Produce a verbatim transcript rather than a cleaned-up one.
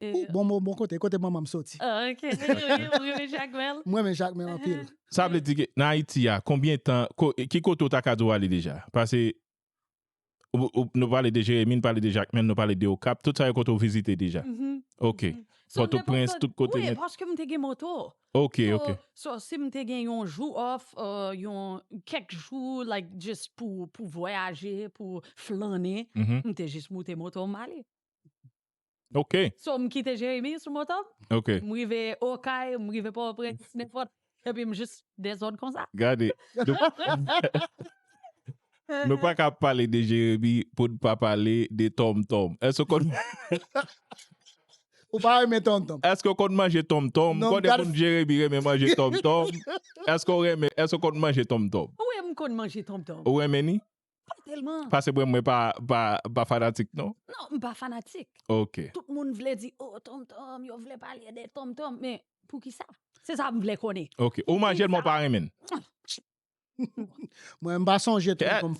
Ou bon, bon, bon kote, kote manman m soti. Ah, ok. Ou renmen Jakmèl? Mwen renmen Jakmèl anpil. Sa vle di ke nan Ayiti a, konbyen tan, ko- ki kote w ta ka di w ale deja? Paske ou- ou- nou pale de Jeremi, nou pale de Jakmèl, nou pale de Okap, tout sa yo kote w vizite deja. Mhm. Ok. So, Pòtoprens, nenpòt tout kote wi, nèt. Paske m te gen moto. Ok, So, ok. So, si m te gen yon jou off, uh, yon kèk jou, like, just pou, pou vwayaje, pou flannen, Mhm. m te jis moute moto m ale. Ok, So, m kite Jeremi sou moto m, ok. M rive Okay, m rive Pòtoprens, nenpòt. Epi m jis dezòd konsa. Gade. Nou, nou pa ka pale de Jeremi pou n pa pale de Tom Tom. Èske w konn Ou pa renmen Tom Tom? Èske w konn manje Tom Tom? Non, Konn gad- moun Jeremi renmen manje Tom Tom? Èske w renmen, èske w konn manje Tom Tom? Wi, m konn manje Tom Tom. Ou renmen ni? Pa tèlman. Paske mwen, mwen pa, pa, pa fanatik, non? Non, m pa fanatik. Ok. Tout moun vle di, oh, Tom Tom, yo vle pale de Tom Tom. Men, poukisa? Se sa m vle konnen. Ok. Ou manje l, men w pa renmen l. Mwen, m pa sonje Tom Eh. Tom.